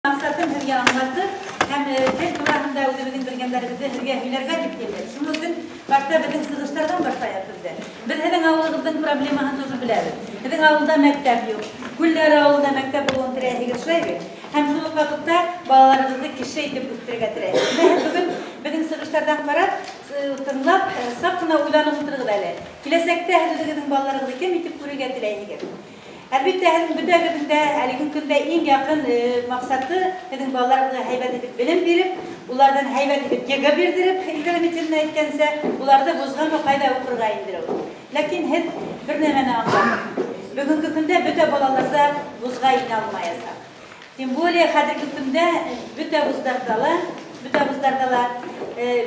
Маҡсатым һеҙгә аңлатып һәм тел тураһында үҙебеҙҙең белгәндәребеҙҙе һеҙгә һөйләргә тип килдек. Шуның өсөн башта беҙҙең сығыштарҙан башлайыҡ һеҙҙе. Беҙ һеҙҙең ауылығыҙҙың проблемаһын тоже беләбеҙ. Һеҙҙең ауылда мәктәп юҡ. Күлләр ауылында мәктәп булыуын теләйһегеҙ, шулай бит? Һәм шул уҡ ваҡытта балаларығыҙҙы кеше итеп үҫтерергә теләйһегеҙ. Менә һеҙ бөгөн беҙҙең сығыштарҙан ҡарап, тыңлап, саҡ ҡына уйланып ултырығыҙ әле. Киләсәктә һеҙ үҙегеҙҙең балаларығыҙҙы кем итеп күрергә теләйһегеҙ? Әлбиттә, һеҙҙең бөтәгеҙҙең дә әлеге көндә иң яҡын маҡсаты һеҙҙең балаларығыҙға һәйбәт итеп белем биреп, уларҙан һәйбәт итеп ЕГЭ бирҙереп, Эльвира Метелина әйткәнсә, уларҙы вузғамы ҡайҙа уҡырға индереү. Ләкин һеҙ бер нәмәне аңлағыҙ. Бөгөнгө көндә бөтә балалар ҙа вузға инә алмаясаҡ. Тем более хәҙерге көндә бөтә вуздарҙа ла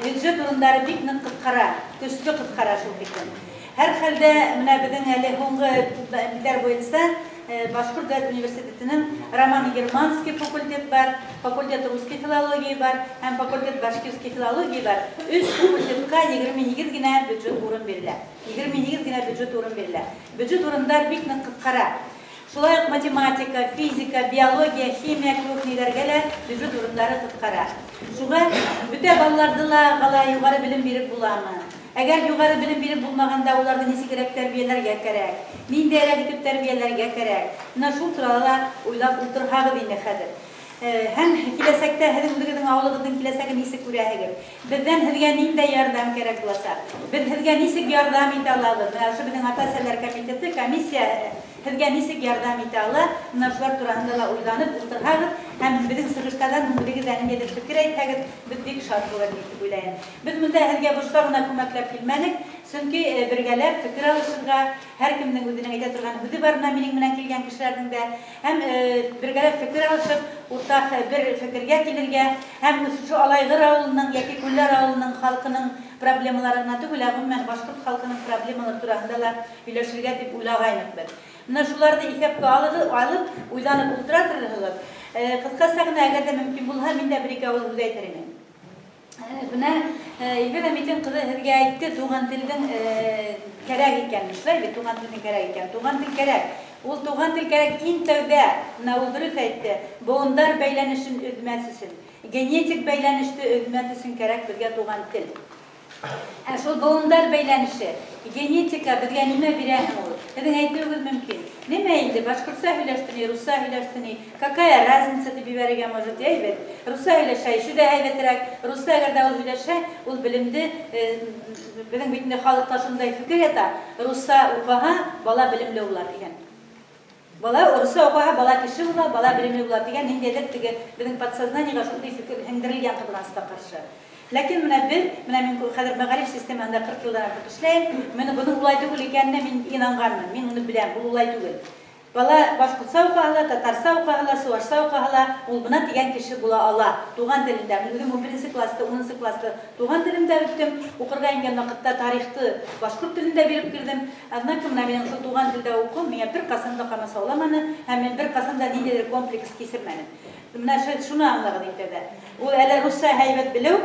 бюджет урындары бик ныҡ ҡыҫҡара, көслө ҡыҫҡара шул тиклем. Һәр хәлдә менә беҙҙең әле һуңғы ниләр буйынса Башҡорт дәүләт университетының романо-германский факультет бар, факультет русской филологии бар һәм факультет башкирской филологии бар. Өс факультетҡа 28 генә бюджет урын бирелә. 28 генә бюджет урын бирелә. Бюджет урындар бик ныҡ ҡыҫҡара. Шулай уҡ математика, физика, биология, химия кеүек ниләргә лә бюджет урындары ҡыҫҡара. Шуға бөтә балаларҙы ла ғала юғары белем биреп буламы? Әгәр юғары белем биреп булмағанда, уларҙы нисегерәк тәрбиәләргә кәрәк? Ниндәйерәк итеп тәрбиәләргә кәрәк? Менә шул турала ла уйлап ултырһағыҙ инде хәҙер. Һәм киләсәктә һеҙҙең үҙегеҙҙең ауылығыҙҙың киләсәген нисек күрәһегеҙ? Беҙҙән һеҙгә ниндәй ярҙам кәрәк буласаҡ? Беҙ һеҙгә нисек ярҙам итә алабыҙ? Менә ошо беҙҙең ата-әсәләр комитеты, комиссия һеҙгә нисек ярҙам итә ала? Менә шулар тураһында ла уйланып ултырһағыҙ һәм беҙҙең сығыштарҙан һуң үҙегеҙ ҙә ниндәйҙер фекер әйтһәгеҙ, беҙ бик шат булыр инек тип уйлайым. Беҙ бында һеҙгә бушҡа ғына күмәкләп килмәнек, сөнки бергәләп фекер алышырға, һәр кемдең үҙенең әйтә торған һүҙе бар менә минең менән килгән кешеләрҙең дә, һәм бергәләп фекер алышып, уртаҡ бер фекергә килергә һәм шушы Алайғыр ауылының йәки Күлләр ауылының халҡының проблемалары ғына түгел, ә ғөмүмән башҡорт халҡының проблемалары тураһында ла һөйләшергә тип уйлағайныҡ беҙ. Менә шуларҙы иҫәпкә алып, уйланып ултыра торорһоғоҙ. Ҡыҫҡаса ғына, әгәр ҙә мөмкин булһа, мин дә бер ике ауыҙ һүҙ әйтер инем. Бына Эльвира Митин ҡыҙы һеҙгә әйтте, туған телдең кәрәк икәнен, шулай бит, туған телдең кәрәк икән. Туған тел кәрәк. Ул туған тел кәрәк иң тәүҙә, менә ул дөрөҫ әйтте, быуындар бәйләнешен өҙмәҫ өсөн, генетик бәйләнеште өҙмәҫ өсөн кәрәк беҙгә туған тел. Ә шул быуындар бәйләнеше, генетика беҙгә нимә бирә һуң ул? Һеҙҙең әйтеүегеҙ мөмкин. Нимә инде, башҡортса һөйләште ни, русса һөйләште ни, какая разница тип ебәрергә может, әйбәт. Русса һөйләшә, ише дә һәйбәтерәк. Русса әгәр ҙә ул һөйләшә, ул белемде, беҙҙең бит инде халыҡта шундай фекер ята, русса уҡыһа, бала белемле була тигән. Бала русса уҡыһа, бала кеше була, бала белемле була тигән ниндәйҙер теге беҙҙең подсознаниеға шундай фекер һеңдерелгән ҡыҙғанысҡа ҡаршы. Ләкин менә беҙ, менә мин хәҙер мәғариф системаһында 40 йылдан артыҡ эшләйем. Менә бының улай түгел икәненә мин инанғанмын. Мин уны беләм, ул улай түгел. Бала башҡортса уҡыһа ла, татарса уҡыһа ла, сыуашса уҡыһа ла, ул бына тигән кеше була ала. Туған телендә. Мин үҙем 11 класты, 10 класты туған телемдә үттем. Уҡырға ингән ваҡытта тарихты башҡорт телендә биреп керҙем. Однако менә минең шул туған телдә уҡыу миңә бер ҡасан да ҡамасауламаны һәм мин бер ҡасан да ниндәйҙер комплекс кисермәнем. Менә шуны аңлағыҙ инде. Ул әле русса һәйбәт белеү,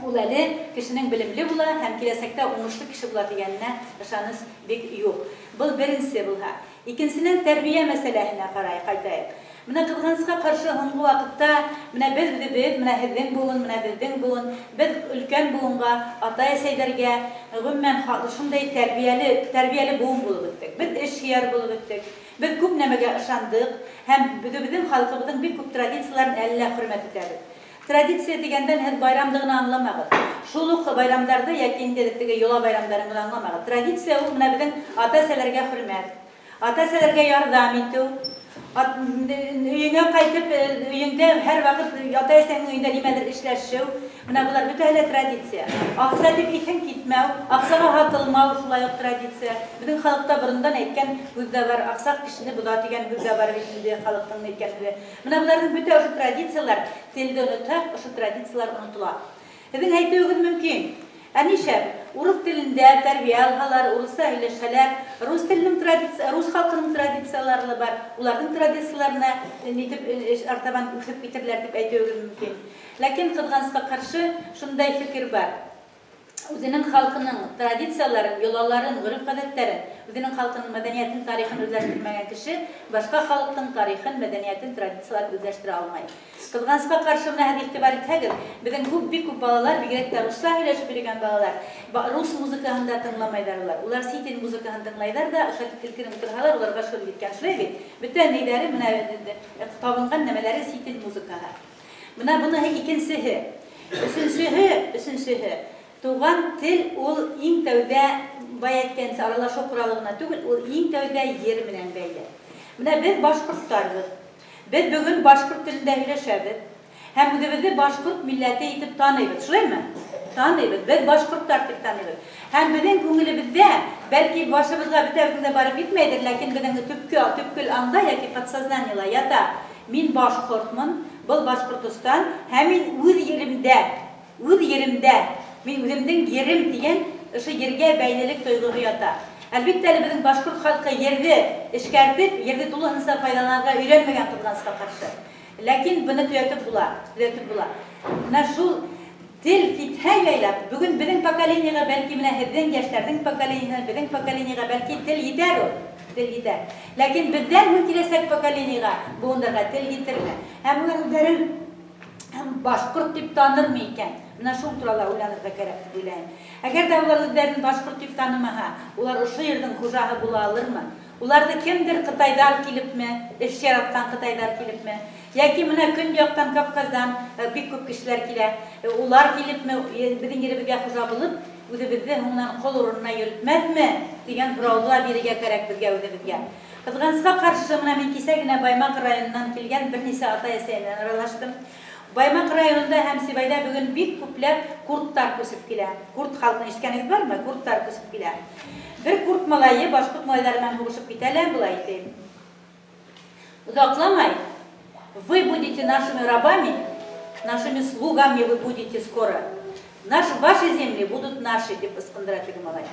ул әле кешенең белемле була һәм киләсәктә уңышлы кеше була тигәненә ышаныс бик юҡ. Был беренсе булһа. Икенсенән, тәрбиә мәсьәләһенә ҡарай ҡайтайыҡ. Менә ҡыҙғанысҡа ҡаршы һуңғы ваҡытта менә беҙ үҙебеҙ, менә һеҙҙең быуын, менә беҙҙең быуын, беҙ өлкән быуынға, атай-әсәйҙәргә, ғөмүмән шундай тәрбиәле быуын булып үттек. Беҙ эш һөйәр булып үттек. Беҙ күп нәмәгә ышандыҡ һәм беҙҙең халҡыбыҙҙың бик күп традицияларын әле лә хөрмәт итәбеҙ. Традиция тигәндән һеҙ байрамды ғына аңламағыҙ. Шул уҡ байрамдарҙы йәки инде теге йола байрамдарын ғына аңламағыҙ. Традиция ул менә беҙҙең ата-әсәләргә хөрмәт, ата-әсәләргә ярҙам итеү, өйөңә ҡайтып, өйөңдә һәр ваҡыт ата-әсәңдең өйөндә нимәлер эшләшеү. Менә былар бөтәһе лә традиция. Аҡса тип иҫең китмәү, аҡсаға һатылмау шулай уҡ традиция. Беҙҙең халыҡта борондан әйткән һүҙ ҙә бар, аҡсаҡ кешене боҙа тигән һүҙ ҙә бар бит инде халыҡтың әйткән һүҙе. Менә быларҙың бөтә ошо традициялар, телде онотһаҡ, ошо традициялар онотола. Һеҙҙең әйтеүегеҙ мөмкин. Ә нишләп? Урыҫ телендә тәрбиә алһалар, урыҫса һөйләшһәләр, рус теленең традиция, рус халҡының традициялары ла бар. Уларҙың традицияларына нитеп артабан үҫеп китерләр тип әйтеүегеҙ мөмкин. Ләкин ҡыҙғанысҡа ҡаршы шундай фекер бар. Үҙенең халҡының традицияларын, йолаларын, ғөрөф-ғәҙәттәрен, үҙенең халҡының мәҙәниәтен, тарихын үҙләштермәгән кеше башҡа халыҡтың тарихын, мәҙәниәтен, традицияларын үҙләштерә алмай. Ҡыҙғанысҡа ҡаршы, менә һеҙ иғтибар итһәгеҙ, беҙҙең күп, бик күп балалар, бигерәк тә русса һөйләшеп йөрөгән балалар, рус музыкаһын да тыңламайҙар улар. Улар сит ил музыкаһын тыңлайҙар ҙа, ошо һелкенеп ултырһалар, уларға шул еткән. Шулай бит? Бөтә ниҙәре, менә табынған нәмәләре сит ил музыкаһы. Менә быныһы икенсеһе. Өсөнсөһө. Туған тел ул иң тәүҙә, бай әйткәнсә, аралашыу ҡоралы ғына түгел, ул иң тәүҙә ер менән бәйле. Менә беҙ башҡорттарбыҙ. Беҙ бөгөн башҡорт телендә һөйләшәбеҙ. Һәм үҙебеҙҙе башҡорт милләте итеп таныйбыҙ. Шулаймы? Таныйбыҙ. Беҙ башҡорттар тип таныйбыҙ. Һәм беҙҙең күңелебеҙҙә, бәлки башыбыҙға бөтәбеҙҙең дә барып етмәйҙер, ләкин беҙҙең төпкөл аңда йәки подсознаниела ята. Мин башҡортмон, был Башҡортостан, һәм мин үҙ еремдә, үҙ еремдә, мин үҙемдең ерем тигән ошо ергә бәйлелек тойғоһо ята. Әлбиттә, әле беҙҙең башҡорт халҡы ерҙе эшкәртеп, ерҙе тулыһынса файҙаланырға өйрәнмәгән ҡыҙғанысҡа ҡаршы. Ләкин быны төҙәтеп була, төҙәтеп була. Менә шул тел китһә яйлап, бөгөн беҙҙең поколениеға, бәлки менә һеҙҙең йәштәрҙең поколениеһына, беҙҙең поколениеға бәлки тел етәр ул, тел етәр. Ләкин беҙҙән һуң киләсәк поколениеға, быуындарға тел етерме? Һәм улар үҙҙәрен башҡорт тип танырмы икән? Менә шул турала уйланырға кәрәк тип уйлайым. Әгәр ҙә улар үҙҙәрен башҡорт тип танымаһа, улар ошо ерҙең хужаһы була алырмы? Уларҙы кемдер ҡытайҙар килепме, эш яратҡан ҡытайҙар килепме? Йәки менә көньяҡтан, Кавказдан бик күп кешеләр килә. Улар килепме, беҙҙең еребеҙгә хужа булып, үҙебеҙҙе һуңынан ҡол урынына йөрөтмәҫме тигән һорауҙы ла бирергә кәрәк беҙгә үҙебеҙгә. Ҡыҙғанысҡа ҡаршы, менә мин кисә генә Баймаҡ районынан килгән бер нисә атай-әсәй менән аралаштым. Баймаҡ районында һәм Сибайҙа бөгөн бик күпләп курттар күсеп килә. Курт халҡын ишеткәнегеҙ бармы? Курттар күсеп килә. Бер курт малайы башҡорт малайҙары менән һуғышып китә лә, былай әйтә. Оҙаҡламай, вы будете нашими рабами, нашими слугами вы будете скоро. Ваши земли будут наши, тип ысҡындыра теге малай.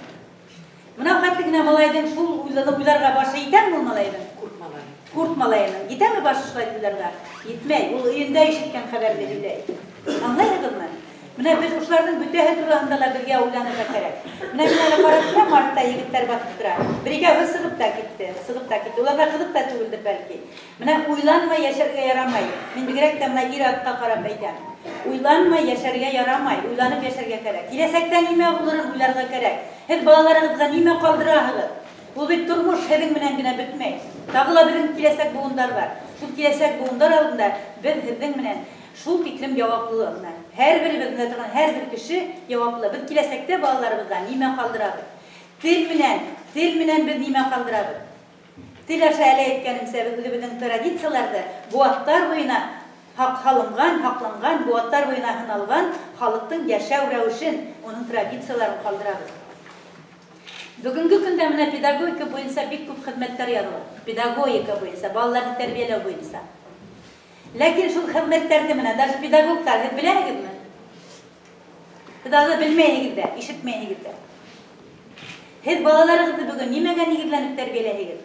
Мына хәтле генә малайҙың шул уйларға башы етәме ул малайҙың? Курт малайы. Курт малайының. Етәме башы шулай уйларға? Етмәй. Ул өйөндә ишеткән хәбәрҙе һөйләй. Аңлайһығыҙмы? Менә беҙ ошоларҙың бөтәһе тураһында ла беҙгә уйланырға кәрәк. Менә мин әле ҡарап торам, артта егеттәр баҫып тора. Бер икәүһе сығып та китте, сығып та китте. Уларға ҡыҙыҡ та түгелдер бәлки. Менә уйланмай йәшәргә ярамай. Мин бигерәк тә менә ир-атҡа ҡарап әйтәм. Уйланмай йәшәргә ярамай, уйланып йәшәргә кәрәк. Киләсәктә нимә булырын уйларға кәрәк. Һеҙ балаларығыҙға нимә ҡалдыраһығыҙ? Ул бит тормош һеҙҙең менән генә бөтмәй. Тағы ла беҙҙең киләсәк быуындар бар. Шул киләсәк быуындар алдында беҙ һеҙҙең менән шул тиклем яуаплы менән. Һәр беребеҙ менән торған һәр бер кеше яуаплы. Беҙ киләсәктә балаларыбыҙға нимә ҡалдырабыҙ? Тел менән беҙ нимә ҡалдырабыҙ? Тел аша әле әйткәнемсә, беҙ үҙебеҙҙең традицияларҙы быуаттар буйына һалынған, һаҡланған, быуаттар буйына һыналған халыҡтың йәшәү рәүешен, уның традицияларын ҡалдырабыҙ. Бөгөнгө көндә менә педагогика буйынса бик күп хеҙмәттәр яҙыла. Педагогика буйынса, балаларҙы тәрбиәләү буйынса. Ләкин шул хеҙмәттәрҙе менә даже педагогтар, һеҙ беләһегеҙме? Һеҙ аны белмәйһегеҙ ҙә, ишетмәйһегеҙ ҙә. Һеҙ балаларығыҙҙы бөгөн нимәгә нигеҙләнеп тәрбиәләйһегеҙ?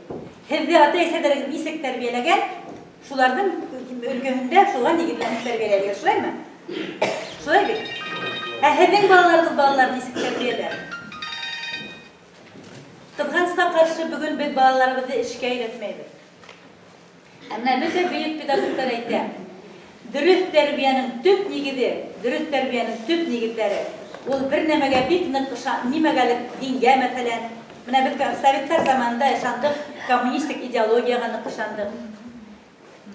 Һеҙҙе ата-әсәләрегеҙ нисек тәрбиәләгән, шуларҙың өлгөһөндә шуға нигеҙләнеп тәрбиәләйһегеҙ, шулаймы? Шулай бит. Ә һеҙҙең балаларығыҙ балалар нисек тәрбиәләр? Ҡыҙғанысҡа ҡаршы бөгөн беҙ балаларыбыҙҙы эшкә өйрәтмәйбеҙ. Ә менә бөтә бөйөк педагогтар әйтә, дөрөҫ тәрбиәнең төп нигеҙе, дөрөҫ тәрбиәнең төп нигеҙҙәре ул бер нәмәгә бик ныҡ ышан, нимәгәлер дингә, мәҫәлән. Менә беҙ советтар заманында ышандыҡ, коммунистик идеологияға ныҡ ышандыҡ.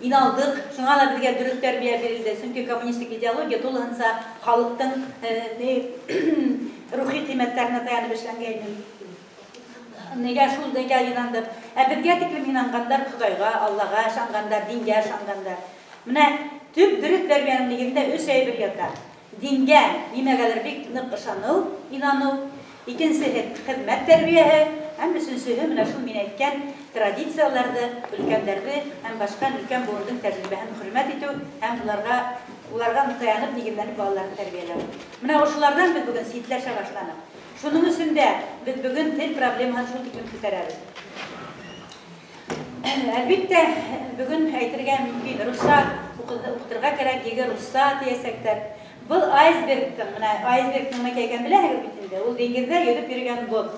Иналдыҡ, шуңа ла беҙгә дөрөҫ тәрбиә бирелде. Сөнки коммунистик идеология тулыһынса халыҡтың рухи ҡиммәттәренә таянып эшләнгәйне. Нигә шул нигә инандыҡ? Ә беҙгә тиклем инанғандар Хоҙайға, Аллаға ышанғандар, дингә ышанғандар. Менә төп дөрөҫ тәрбиәнең нигеҙендә өс әйбер ята. Дингә нимәгәлер бик ныҡ ышаныу, инаныу. Икенсеһе хеҙмәт тәрбиәһе, һәм өсөнсөһө менә шул мин әйткән традицияларҙы, өлкәндәрҙе һәм башҡа өлкән быуындың тәжрибәһен хөрмәт итеү һәм уларға таянып, нигеҙләнеп балаларҙы тәрбиәләү. Менә ошоларҙан беҙ бөгөн ситләшә башланыҡ. Шуның өсөн дә беҙ бөгөн тел проблемаһын шул тиклем күтәрәбеҙ. Әлбиттә, бөгөн әйтергә мөмкин, русса уҡытырға кәрәк, егер русса тиәсәктәр. Был айсбергтың, менә айсбергтың нәмә икәнен беләһегеҙ бит инде. Ул диңгеҙҙә йөҙөп йөрөгән боҙ.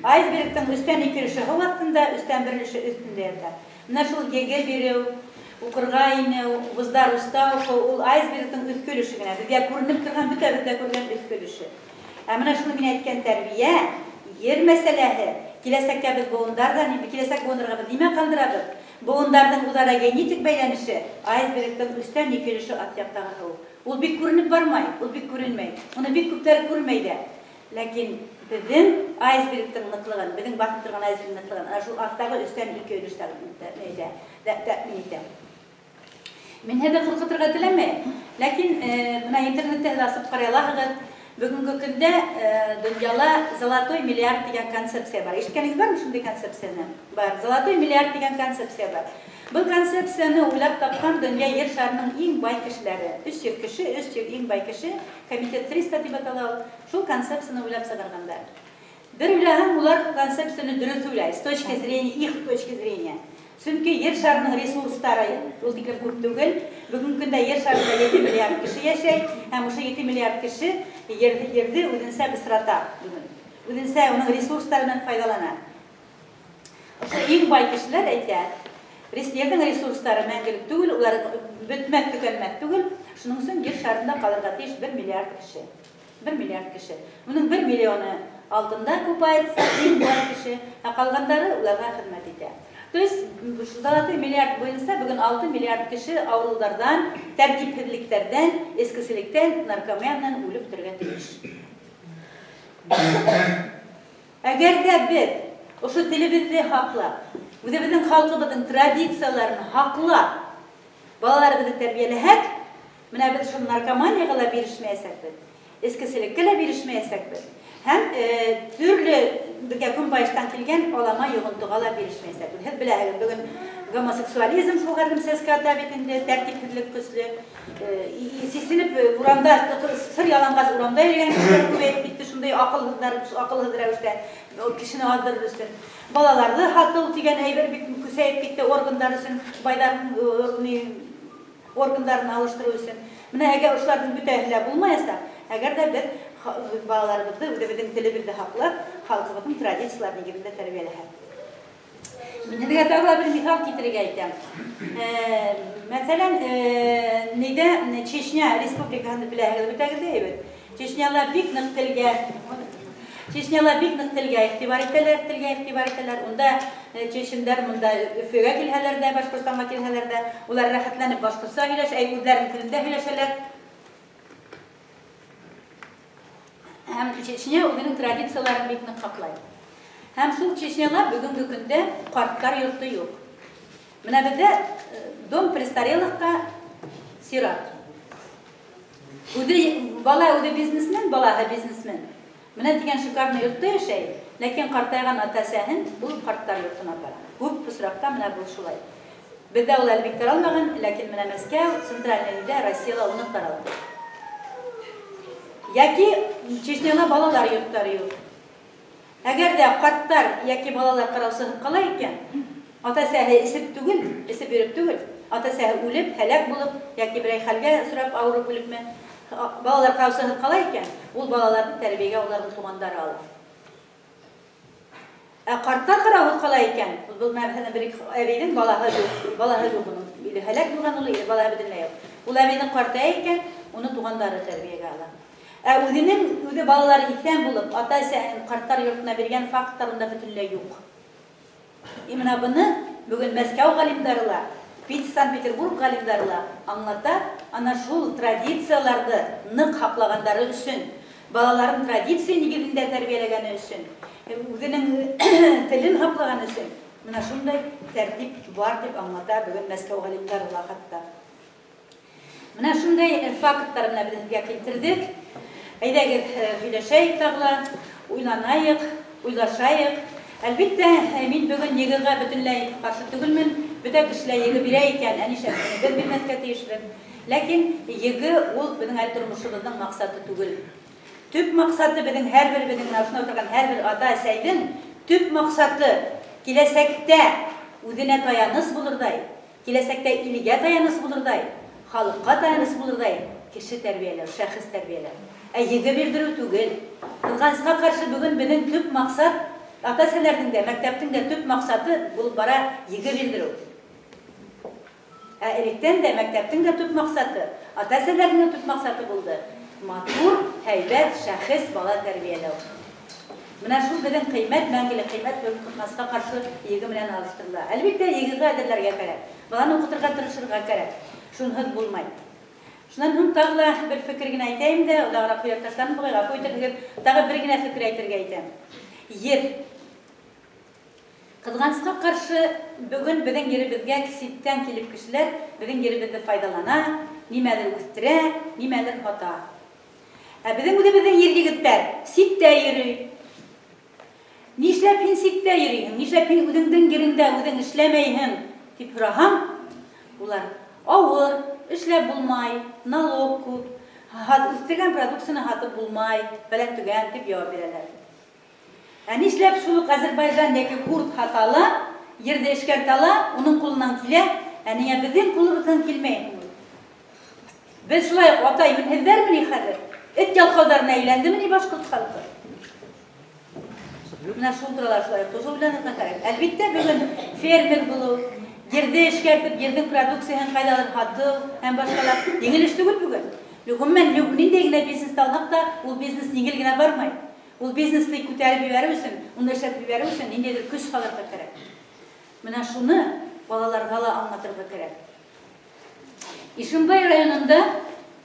Айсбергтың өстән ике өлөшө һыу аҫтында, өстән бер өлөшө өҫтөндә ята. Менә шул ЕГЭ биреү, уҡырға инеү, вузда руста уҡыу, ул айсбергтың өҫкө өлөшө генә. Беҙгә күренеп торған, бөтәбеҙ ҙә күргән өҫкө өлөшө. Ә менә шуны мин әйткән тәрбиә, ер мәсьәләһе, киләсәккә беҙ быуындарҙан, киләсәк быуындарға беҙ нимә ҡалдырабыҙ? Быуындарҙың үҙ-ара генетик бәйләнеше, айсбергтың өҫтән ике өлөшө аҫ яҡтағы һыу. Ул бик күренеп бармай, ул бик күренмәй. Уны бик күптәр күрмәй ҙә. Ләкин беҙҙең айсбергтың ныҡлығын, беҙҙең баҫып торған айсбергтың ныҡлығын, ана шул аҫтағы өҫтән ике өлөш тәьмин итә. Мин һеҙҙе ҡурҡытырға теләмәйем. Ләкин бына интернетта һеҙ асып ҡарай алаһығыҙ. Бөгөнгө көндә донъяла золотой миллиард тигән концепция бар. Ишеткәнегеҙ бармы шундай концепцияны? Бар. Золотой миллиард тигән концепция бар. Был концепцияны уйлап тапҡан донъя ер шарының иң бай кешеләре. 300 кеше, 300 иң бай кеше, комитет 300 тип атала ул. Шул концепцияны уйлап сығарғандар. Бер уйлаһаң, улар концепцияны дөрөҫ уйлай, с точки зрения, их точки зрения. Сөнки ер шарының ресурстары ул тиклем күп түгел. Бөгөнгө көндә ер шарында 7 миллиард кеше йәшәй, һәм ошо 7 миллиард кеше ерҙе үҙенсә бысрата бөгөн. Үҙенсә уның ресурстарынан файҙалана. Ошо иң бай кешеләр әйтә, ерҙең ресурстары мәңгелек түгел, улар бөтмәҫ, төкәнмәҫ түгел. Шуның өсөн ер шарында ҡалырға тейеш 1 миллиард кеше. 1 миллиард кеше. Уның 1 миллионы алтында купается, иң бай кеше, ә ҡалғандары уларға хеҙмәт итә. То есть, золотой миллиард буйынса бөгөн 6 миллиард кеше ауырыуҙарҙан, тәртипһеҙлектәрҙән, эскеселектән, наркоманиядан үлеп бөтөргә тейеш. Әгәр ҙә беҙ ошо телебеҙҙе һаҡлап, үҙебеҙҙең халҡыбыҙҙың традицияларын һаҡлап, балаларыбыҙҙы тәрбиәләһәк, менә беҙ шул наркоманияға ла бирешмәйәсәкбеҙ, эскеселеккә лә бирешмәйәсәкбеҙ. Һәм төрлө беҙгә көнбайыштан килгән алама йоғонтоға ла бирешмәйәсәкбеҙ. Һеҙ беләһегеҙ, бөгөн гомосексуализм шул хәтлем сәскә ата бит инде, тәртипһеҙлек көслө. Сисенеп урамда, сыр яланғас урамда йөрөгән кешеләр күбәйеп китте, шундай аҡылһыҙҙар, аҡылһыҙ рәүештә кешене аҙҙырыр өсөн. Балаларҙы һатыу тигән әйбер бик көсәйеп китте, органдар өсөн, байҙарҙың органдарын алыштырыу өсөн. Менә әгәр ошоларҙың бөтәһе лә булмаясаҡ, әгәр ҙә беҙ балаларыбыҙҙы үҙебеҙҙең телебеҙҙе һаҡлап, халҡыбыҙҙың традициялары нигеҙендә тәрбиәләһәк. Мин һеҙгә тағы ла бер миҫал китерергә әйтәм. Мәҫәлән, нейҙә Чечня республикаһын беләһегеҙ бөтәгеҙ ҙә бит. Чечняла бик ныҡ телгә, Чечняла бик ныҡ телгә иғтибар итәләр, телгә иғтибар итәләр. Унда чечендәр монда Өфөгә килһәләр ҙә, Башҡортостанға килһәләр ҙә, улар рәхәтләнеп башҡортса һөйләшә, әй, үҙҙәренең телендә һөйләшәләр. Һәм Чечня үҙенең традицияларын бик ныҡ һаҡлай. Һәм шул Чечняла бөгөнгө көндә ҡарттар йорто юҡ. Менә беҙҙә дом престарелыхҡа сират. Үҙе бала, үҙе бизнесмен, балаһы бизнесмен. Менә тигән шикарный йортта йәшәй, ләкин ҡартайған ата-әсәһен ул ҡарттар йортона апара. Күп осраҡта менә был шулай. Беҙҙә ул әле бик таралмаған, ләкин менә Мәскәү, центральный илдә, Россияла уны таралған. Йәки Чечняла балалар йорттары юҡ. Әгәр ҙә ҡарттар йәки балалар ҡараусыһыҙ ҡала икән, ата-әсәһе эсеп түгел, эсеп йөрөп түгел, ата-әсәһе үлеп, һәләк булып, йәки берәй хәлгә осрап ауырып үлепме, балалар ҡараусыһыҙ ҡала икән, ул балаларҙы тәрбиәгә уларҙың туғандары ала. Ә ҡарттар ҡарауһыҙ ҡала икән, был мәҫәлән, бер әбейҙең балаһы юҡ, балаһы юҡ уның, или һәләк булған ул, или балаһы бөтөнләй юҡ. Ул әбейҙең ҡартая икән, уны туғандары тәрбиәгә ала. Ә үҙенең үҙе балалары иҫән булып, ата-әсәһен ҡарттар йортона биргән факттар унда бөтөнләй юҡ. И менә быны бөгөн Мәскәү ғалимдары ла, Санкт-Петербург ғалимдары ла аңлата, ана шул традицияларҙы ныҡ һаҡлағандары өсөн, балаларын традиция нигеҙендә тәрбиәләгәне өсөн, үҙенең телен һаҡлаған өсөн, менә шундай тәртип бар тип аңлата бөгөн Мәскәү ғалимдары ла хатта. Менә шундай факттар менә беҙ һеҙгә килтерҙек. Әйҙәгеҙ, һөйләшәйек тағы ла, уйланайыҡ, уйлашайыҡ. Әлбиттә, мин бөгөн ЕГЭ-ға бөтөнләй ҡаршы түгелмен. Бөтә кешеләр ЕГЭ бирә икән, ә нишләп беҙ бирмәҫкә тейешбеҙ. Ләкин ЕГЭ ул беҙҙең әле тормошобоҙҙоң маҡсаты түгел. Төп маҡсаты беҙҙең һәр беребеҙҙең, менә ошонда ултырған һәр бер ата-әсәйҙең төп маҡсаты киләсәктә үҙенә таяныс булырҙай, киләсәктә илгә таяныс булырҙай, халыҡҡа таяныс булырҙай кеше тәрбиәләү, шәхес тәрбиәләү. Ә ЕГЭ бирҙереү түгел. Ҡыҙғанысҡа ҡаршы бөгөн беҙҙең төп маҡсат, ата-әсәләрҙең дә, мәктәптең дә төп маҡсаты булып бара ЕГЭ бирҙереү. Ә электән дә мәктәптең дә төп маҡсаты, ата-әсәләрҙең дә төп маҡсаты булды. Матур, һәйбәт, шәхес бала тәрбиәләү. Менә шул беҙҙең ҡиммәт, мәңгелек ҡиммәт бөгөн ҡыҙғанысҡа ҡаршы ЕГЭ менән алыштырыла. Әлбиттә, ЕГЭ-гә әҙерләргә кәрәк. Баланы уҡытырға тырышырға кәрәк. Шунһыҙ булмай. Шунан һуң тағы ла бер фекер генә әйтәйем дә, оҙағыраҡ һөйләп ташланым буғай, ғәфү итерһегеҙ. Тағы бер генә фекер әйтергә әйтәм. Ер. Ҡыҙғанысҡа ҡаршы бөгөн беҙҙең еребеҙгә ситтән килеп кешеләр беҙҙең еребеҙҙе файҙалана, нимәлер үҫтерә, нимәлер һата. Ә беҙҙең үҙебеҙҙең ер егеттәр ситтә йөрөй. Нишләп һин ситтә йөрөйһөң? Нишләп һин үҙеңдең ереңдә үҙең эшләмәйһең? Тип һораһаң, улар ауыр, эшләп булмай, налог күп, үҫтергән продукцияны һатып булмай, фәлән төгән тип яуап бирәләр. Ә нишләп шул уҡ Азербайжан йәки курд һата ала, ерҙе эшкәртә ала, уның ҡулынан килә, ә ниңә беҙҙең ҡулыбыҙҙан килмәй? Беҙ шулай уҡ ата йүнһеҙҙәрме ни хәҙер? Эт ялҡауҙарына әйләндеме ни башҡорт халҡы? Менә шул турала шулай уҡ тоже уйланырға кәрәк. Әлбиттә, бөгөн фермер булыу, ерҙе эшкәртеп, ерҙең продукцияһын ҡайҙалыр һатыу һәм башҡалар еңел эш түгел бөгөн. Ғөмүмән, ниндәй генә бизнесты алһаҡ та, ул бизнес еңел генә бармай. Ул бизнесты күтәреп ебәреү өсөн, уны эшләтеп ебәреү өсөн ниндәйҙер көс һалырға кәрәк. Менә шуны балаларға ла аңлатырға кәрәк. Ишембай районында,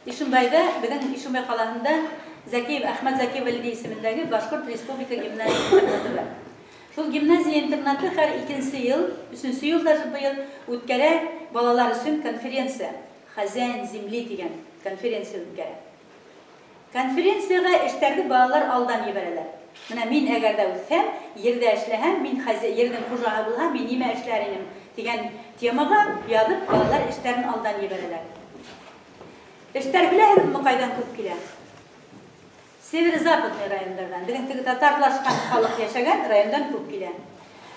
Ишембайҙа, беҙҙең Ишембай ҡалаһында Зәкиев, Әхмәт Зәкиев Вәлиди исемендәге Башҡорт Республика гимназия интернаты бар. Шул гимназия интернаты һәр икенсе йыл, өсөнсө йыл даже быйыл үткәрә балалар өсөн конференция. Хозяин земли тигән конференция үткәрә. Конференцияға эштәрҙе балалар алдан ебәрәләр. Менә мин әгәр ҙә үҫһәм, ерҙә эшләһәм, мин ерҙең хужаһы булһам, мин нимә эшләр инем тигән темаға яҙып балалар эштәрен алдан ебәрәләр. Эштәр беләһегеҙме ҡайҙан күп килә? Северо-западный райондарҙан, беҙҙең теге татарлашҡан халыҡ йәшәгән райондан күп килә.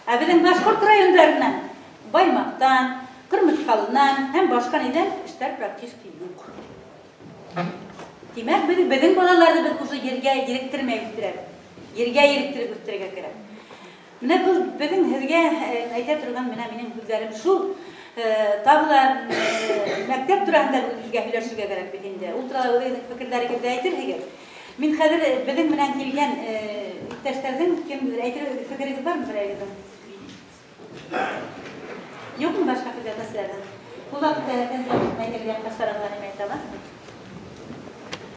Ә беҙҙең башҡорт райондарынан, Баймаҡтан, Ҡырмыҫҡалынан һәм башҡа нидән эштәр практически юҡ. Тимәк, беҙҙең балаларҙы беҙ уже ергә еректермәй үҫтерәбеҙ. Ергә еректереп үҫтерергә кәрәк. Менә был беҙҙең һеҙгә әйтә торған менә минең һүҙҙәрем шул. Тағы ла мәктәп тураһында беҙгә һөйләшергә кәрәк бит инде. Ул турала үҙегеҙҙең фекерҙәрегеҙҙе әйтерһегеҙ. Мин хәҙер беҙҙең менән килгән иптәштәрҙең кемдер әйтер фекерегеҙ бармы берәйегеҙҙең? Юҡмы башҡа фекер әйтәселәрҙең? Ул ваҡытта әйтергә яҡташтарығыҙға нимә әйтә ала?